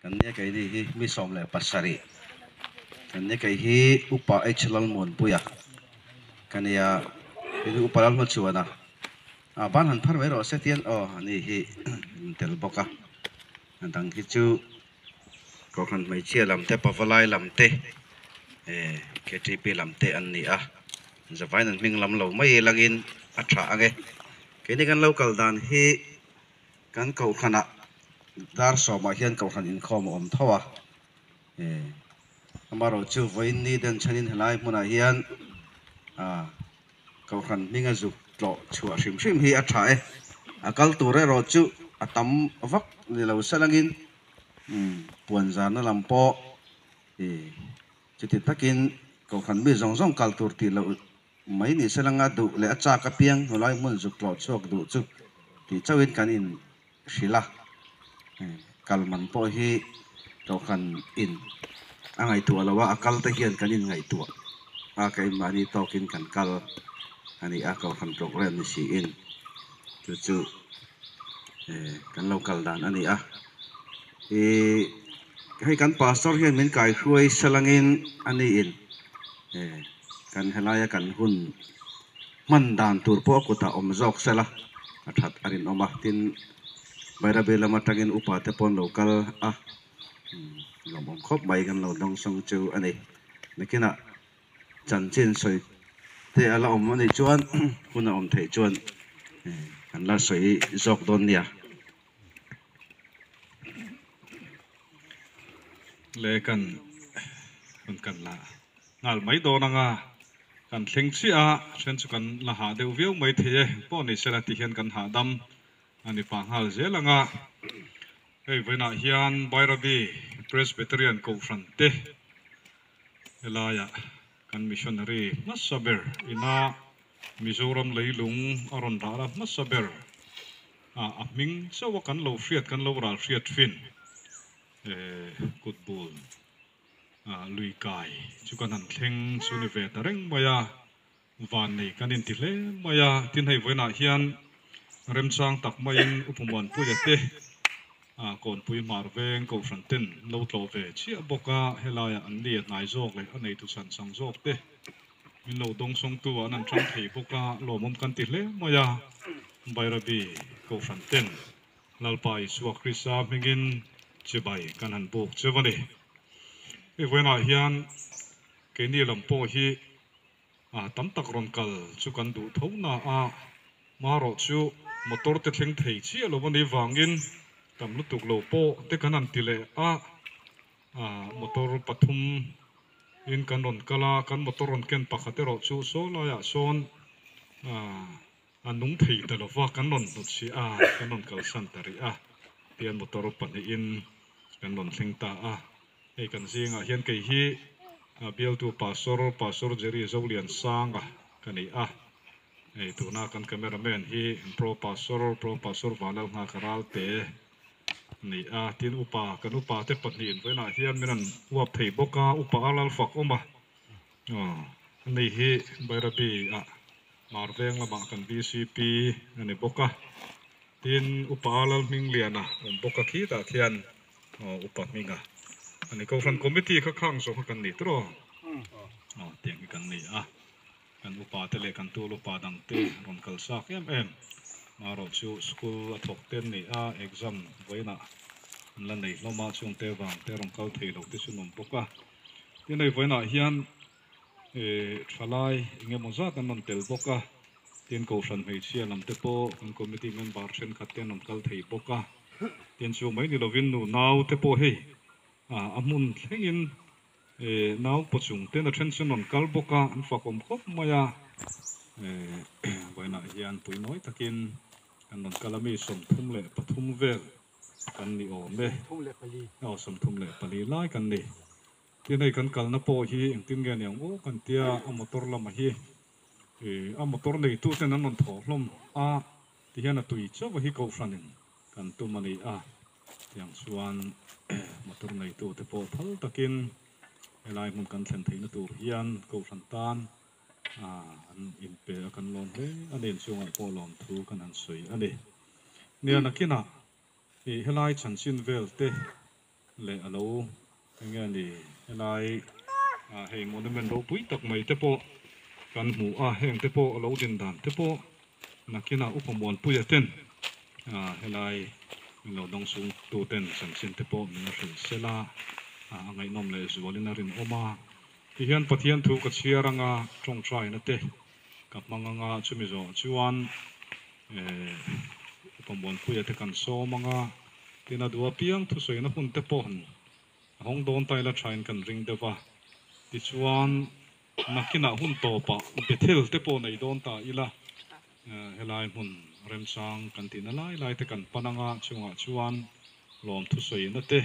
Kan nia keini hi mi 17 kan nia kei hi Upa H Lalmuanpuia ka nia tin Upa Lalhmachhuana ah ban han phar mai rawh se tian aw ani hi in tel bawk a a dang hi chu Kohhran hmeichhia lam te Pavalai lam te eh K_T_P lam te an ni a zavain an hming lam lo mai langin a tha ang e keini kan lo kal dan hi. Kan kohhranah dar sawmah hian kohhran inkhawm a awm tho a, amaherawh chu vawiin ni den chhanin helai hmunah hian kohhran hminga zuk tlawh chhuah hrim hrim hi a tha e. A kal tur erawh chu a tam vak ni lo salangin puan zarna lam pawh chuti takin kohhran mi zawng zawng kal tur tih loh Mai ni selanga duh leh a chak apiang hnulai hmun zuk tlawh chhuak duh chu tih chauhin kan in hrilh a, kal man pawh hi tlawhkan in a ngaihtuah lo a, a kal te hian kan in ngaihtuah a, keimahni tawkin kan kal a ni a, kohhran program ni siin chu chu kan lo kal dan a ni a, ih hei kan pastor hian min kaihruai selangin a ni in. Kan helaia kan hun hman dan tur pawh a kutah awm zawk sela a that a rinawm a, tin Bairabi lam atangin upa te pawh an lo kal a, lawmawm khawp mai kan lo dawngsawng chu a ni. Nakinah chanchin sawi te a la awm a nih chuan hun a awm theih chuan kan la sawi zawk dawn nia. Le kan hun kan la nghal mai dawn anga kan thleng chiah a then chu kan la hah deuh viau mai thei e pawh ni sela ti hian kan hahdam a ni pah nghal zel anga hei vawiinah hian Bairabi Presbyterian Kohhran te helaiah kan missionary hmasa ber ina Mizoram leilung a rawn dah la hmasa ber a, a hming chauh a kan lo hriat kan lo ral hriat fin kut bul lui kai chu kan han thleng chu ni ve ta reng mai a, van nei kan inti hle mai a, tin hei vawiinah hian remchang tak maiin Upamuanpuia te Kawnpui hmar veng Kohhran ten lo tlawh ve chiah bawk a, helaiah an ni a hnai zawk leh a neitu chhan chang zawk te Min lo dawngsawngtu an an chang thei bawk a, lawmawm kan ti hle mai a. Bairabi Kohhran ten Lalpa Isua Krista hmingin chibai kan han buk cheu a ni. Hei vawiinah hian keini lam pawh hi tam tak rawn kal chu kan duh tho na a, marawh chu motor te thleng thei chiah lo a nih vangin tam lutuk lo pawh te kan han ti leh a. Motor pathum in kan rawn kal a, kan motor rawn ken pakhat erawh chu saw laiah sawn a nung thei ta lova kan rawn hnut si a, kan rawn kalsan ta rih a, tihian motor pahnihin kan rawn thleng ta a. Hei kan zingah hian kei hi bialtu Pastor, Pastor Jerry Zoliansanga ka ni a, hei tuna kan cameraman hi Pro Pastor, Pro Pastor Vanlalnghaka Ralte Ni a, tin upa, kan upa te pahnihin vawiinah hian min an uap thei bawk a, upa a lal fak awm a, aw ani hi Bairabi ah Mar veng lamah kan vcp a ni bawk a, tin upa a lal hming lian a awm bawk a khitah khian aw upa hming a ani Kohhran committee kha khang zawng kha kan ni tawh aw, aw tiang hi kan ni a. Kan upa te leh kan tul upa dang te rawn kal chak em em. Marawh chu school a thawk te an ni a, exam vawiinah an la nei hlawm a, chung te vang te rawn kal thei lo te chu an awm bawk a. Tin hei vawiinah hian thalai eng emaw zat an rawn tel bawk a, tin kohhran hmeichhia lam te pawh kan committee member thenkhat te an rawn kal thei bawk a. Tin chu mai ni lovin nu nau te pawh hei a hmun thlengin Eh nau pawchung ten a then chu an rawn kal bawk a, an fakawm khawp mai a. Eh vawiinah hian puinawi takin kan rawn kal a mi 33 vel kan ni awm e. 34. Aw 34 lai kan ni. Tin hei kan kalna pawh hi engtin nge ni ang aw kan tia a motor lamah hi eh a motor neitu ten an rawn thawh hlawm a tihian a tui chauh hi kohhranin kan tum a ni a. Tiang chuan motor neitute pawh phal takin helai hmun kan thlen theihna tur hian Kohhran tan an inpe a kan lawm hle a ni. Inchhungah pawh lawmthu kan han sawi a ni. Nia nakinah ih helai chanchin vel te leh a lo eng nge ni helai ah hei monument ropui tak mai te pawh kan hmu a heng te pawh a lo din dan te pawh nakinah upa muanpuia ten ah helai min lo dawng sung tu ten chanchin te pawh min hrilh sel a ah a ngaihnawm leh zualin a rinawm a tihian Pathian thu ka chhiar anga tawngtaina te ka hmang anga chumi zawh chuan eh upa muanpuia te kan sawm anga tin a duh apiang thusawina hun te pawh han a hawng dawn ta ila thain kan ring deuh va tichuan nakinah hun tawpah Bethel te pawh nei dawn ta ila helai hmun remchang kan tihna lai lai te kan pan anga chungah chuan lawm thusawina te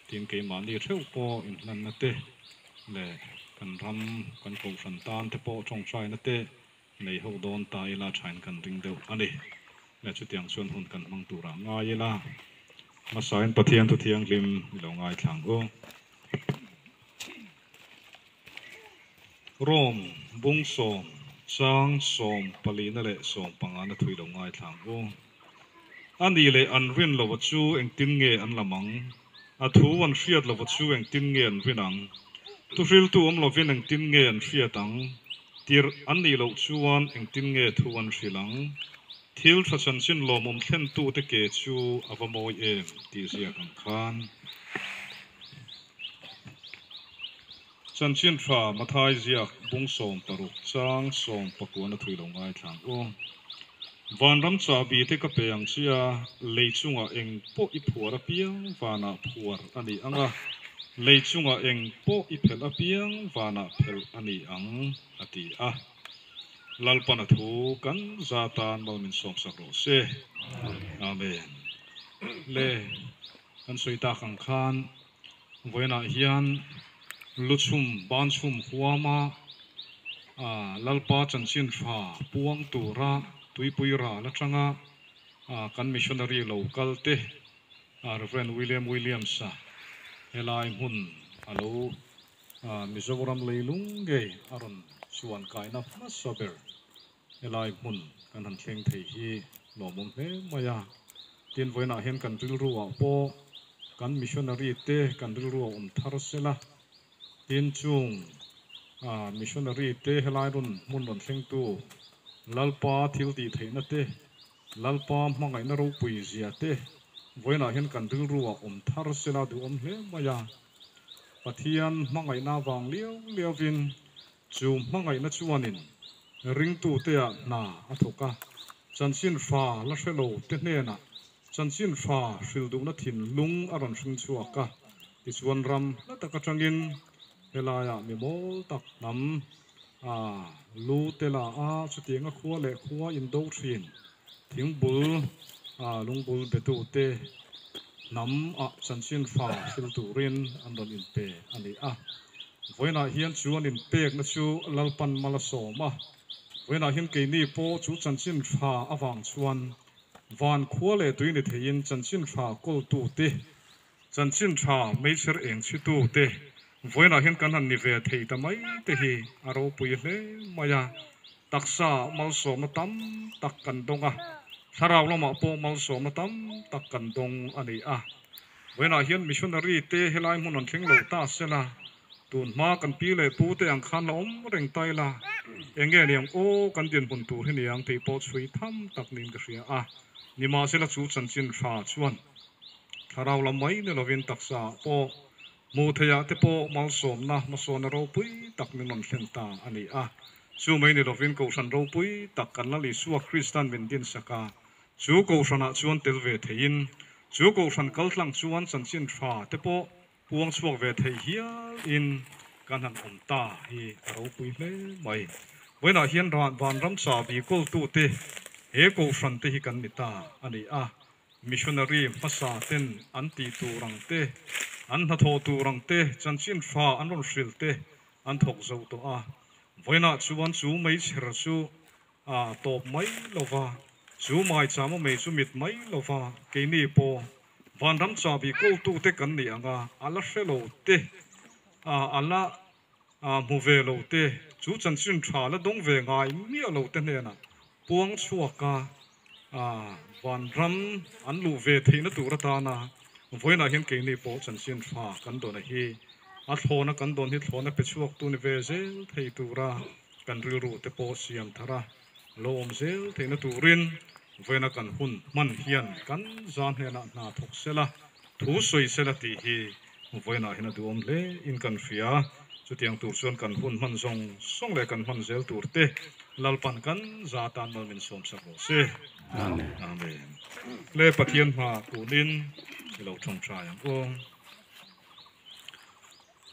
tin keimahni theuh pawh inhlanna te leh kan ram kan kohhran tan te pawh tawngtaina te nei ho dawn ta ila thain kan ring deuh a ni. Le chutiang chuan hun kan hmang turah ngai ila hmasain Pathian thu thianghlim i lo ngaithla ang u. Rom bung sawm chang 14na leh 15na thu i lo ngaithla ang u. A ni leh an rin lova chu engtin nge an lam ang? A thu an hriat lova chu engtin nge an rin ang? Thuhriltu awm lovin engtin nge an hriat ang? Tirh an nih loh chuan engtin nge thu an hrilh ang? Thil tha chanchin lawmawm thlentu te ke chu a va mawi em tih ziak ang khan. Chanchin tha Mathai ziak bung 16 chang 19na thu i lo ngaithla ang u. Vanram chahbi te ka pe ang chia lei chungah eng pawh i phuar apiang vanah phuar a ni ang a, lei chungah eng pawh i phelh apiang vanah phelh a ni ang a ti a. Lalpan a thu kan za tan mal min sawmsak rawh se. Amen. Le kan sawi tak ang khan vawiinah hian luchhum banchhum huama Lalpa chanchin tha puang tura tuipui ral atanga kan missionary lo kal te Reverend William Williams-a helai hmun a lo Mizoram leilung ngei a rawn chuan kaina hmasa ber helai hmun kan han thleng thei hi lawmawm hle mai a. Tin vawiinah hian kan rilruah pawh kan missionary te kan rilruah awm thar sela tin chung missionary te helai rawn hmun rawn thlengtu Lalpa thil tih theihna te Lalpa hmangaihna ropui zia te vawiinah hian kan rilruah awm thar sela duhawm hle mai a. Pathian hmangaihna vang liau liauvin chu hmangaihna chuanin ringtu teah hna a thawk a, chanchin tha la hre lo te hnenah chanchin tha hril duhna thinlung a rawn hring chhuak a, tichuan ram hla tak atangin helaiah mi mawl tak hnam a lu te la a, chutianga khua leh khua indo thin thingbul a lungbul betu te hnam ah chanchin tha hril turin an rawn inpe a ni a. Vawiinah hian chu an inpekna chu Lalpan mal a sawm a, vawiinah hian keini pawh chu chanchin tha avang chuan van khua leh tui ni theiin chanchin tha kawltu te, chanchin tha meichher eng chhitu te vawiinah hian kan han ni ve thei ta mai te hi a ropui hle mai a. Taksa malsawmna tam tak kan dawng a, thlarau lamah pawh malsawmna tam tak kan dawng a ni a. Vawiinah hian missionary te helai hmun an thleng lo ta sela, tun hma kan pi leh pu te ang khan la awm reng ta ila, eng nge niang aw kan dinhmun tur hi niang tih pawh chhui tham tak niin ka hria a. Nimahsela chu chanchin tha chuan thlarau lam mai ni lovin taksa ah pawh hmuh theih ah te pawh malsawmna hmasawnna ropui tak min rawn thlen ta a ni a. Chu mai ni lovin Kohhran ropui tak kan Lal Isua Kristan min dinsak a, chu Kohhranah chuan tel ve theiin, chu Kohhran kaltlang chuan chanchin tha te pawh puang chhuak ve thei hialin kan han awm ta hi a ropui hle mai. Vawiinah hian Vanram chahbi kawltute he Kohhran te hi kan ni ta a ni a, missionary hmasa ten an tih tur ang te, an hnathawh tur ang te, chanchin tha an rawn hrilh te an thawk zo tawh a. Vawiinah chuan chu meichher chu a tawp mai lova, chu maichama mei chu mit mai lova, keini pawh Vanram chahbi kawltute kan nih ang a, a la hre lo te, a la hmu ve lo te, chu chanchin tha la dawng ve ngai miah lo te hnenah puang chhuak a, Vanram an luh ve theihna tur atana. Vawiinah hian keini pawh chanchin tha kan dawn a hi a thlawna kan dawn hi thlawna pe chhuak tu ni ve zel thei tura kan rilru te pawh siam thar a lo awm zel theihna turin vawiina kan hun hman hian kan zan hnenah hna thawk sela thu sawi sela tih hi vawiinah hian a duhawm hle in kan hria. Chutiang tur chuan kan hun hman zawng zawng leh kan hman zel tur te Lalpan kan za tan mal min sawm sak rawh se. Amen. Amen. Le Pathian hma kunin i lo tawngtai ang u.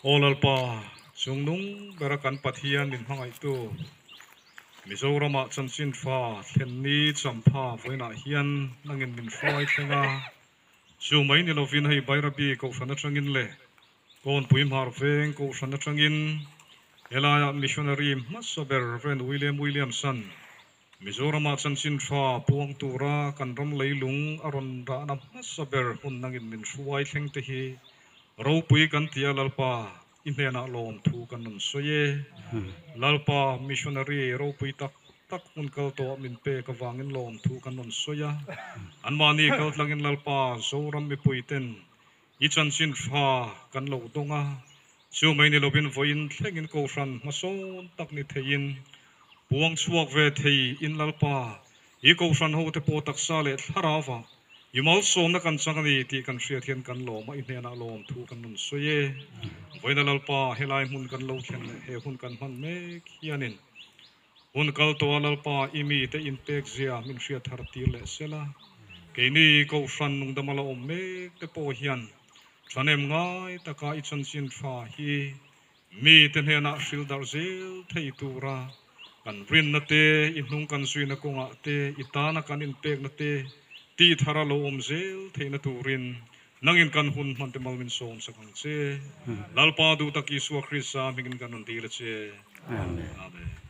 Aw Lalpa, chungnung bera kan Pathian min hmangaihtu, Mizoramah chanchin tha thlen ni champha vawiinah hian nangin min hruai thleng a, chu mai ni lovin hei Bairabi Kohhran atangin leh Kawnpui Hmar Veng Kohhran atangin helaiah Missionary hmasa ber Rev. William Williamson Mizoramah chanchin tha puang tura kan ram leilung a rawn rahna hmasa ber hmun nangin min hruai thleng te hi ropui kan ti a, Lalpa i hnenah lawmthu kan rawn sawi e. Lalpa missionary ropui tak tak hmun kal tawh min pek avangin lawmthu kan rawn sawi a, anmahni kaltlangin Lalpa Zoram mipuiten I chanchin tha kan lo dawng a, chu mai ni lovin vawiin thlengin Kohhran hmasawn tak ni theiin puang chhuak ve thei in Lalpa, i Kohhran hote pawh taksa leh thlarauva i malsawmna kan chang a ni tih kan hriat hian kan lawm a, i hnenah lawmthu kan rawn sawi e. Vawiina Lalpa, helai hmun kan lo thlen leh he hun kan hman mek hianin Hun kal tawha Lalpa i mite inpek zia min hriat thar tir leh sel a, keini Kohhran nungdama la awm mek te pawh hian thahnem ngai taka i chanchin tha hi mite hnenah hrilh darh zel thei tura kan rinna te, i hnung kan zuina kawngah te, i tana kan inpekna te tih thara lo awm zel theihna turin nangin kan hun hman te mal min sawm sak ang che. Lalpa duh tak Isua Krista hmingin kan rawn dil a che. Amen. Amen.